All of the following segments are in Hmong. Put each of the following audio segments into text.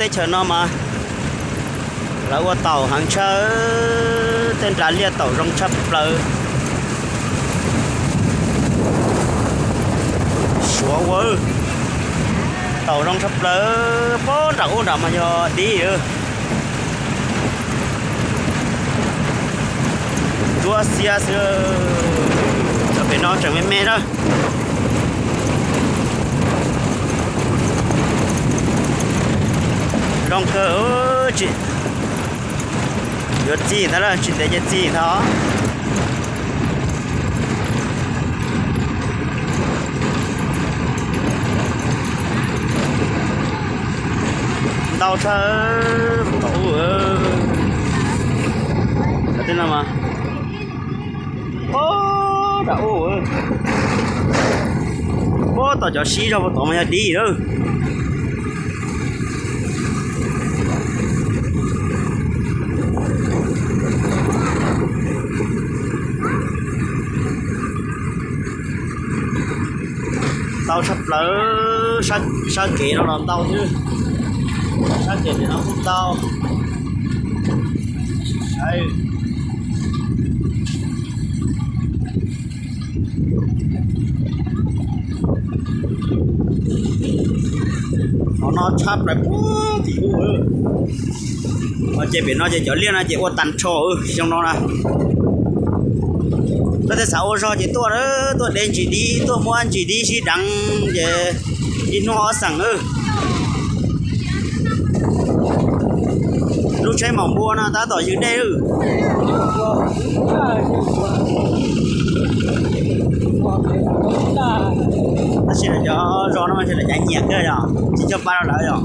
Teb chaws no mas lawv ua taum heev tshaj, tej nra liaj taum zoo tshaj plaws. Suav ua taum zoo tshaj plaws, pob nram ub nram mas yog dib. Nruab xiab xwb, cov pem no tseem me me na. Zoo kawg, yuav txi ntag, tsis ntev ces txi ntag. Ntau tshaj, tom ub, tej no mas, pob nram ub, pob tom cov sib zog puag tod mas yog dib lawm. Ntau tshaj plaws, sab kev no los ntau xwb, sab kev pem no kuj ntau. Qhov no tshab plaws puag tim ub. Ces pem no ces cov liaj no ces ua tas nrho xyoo no na. Koj tej xav ua zog ces tuaj, tuaj de ntsis dib, tuaj muab ntsis dib sib deev ces ib hnub ob xeem. Lub tsheb maum npua no tab tom ywg dej. Tab sis lawv cov zos no mas lawv cav nyiam kawg yog tsis cog pa rau lawv yog.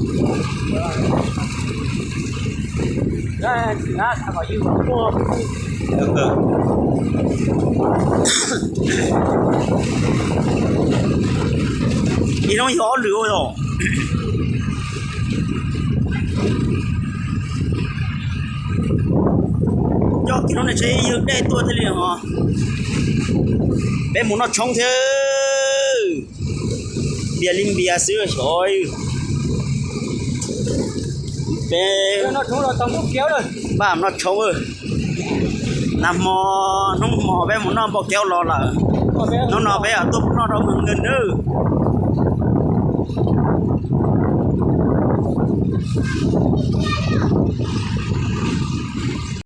Ib hnub yog ob lwm ua os. Coj kiag lub niag tsheb ywg dej tuaj thiaj li os. Peb mus noj tshoob thiab. Npias li npias xwb xyov. Peb npaj noj tshoob. Nag hmo, hnub hmo peb mus noj npau kev los lawm. Hnub no peb tuaj noj rau mus nws nawb.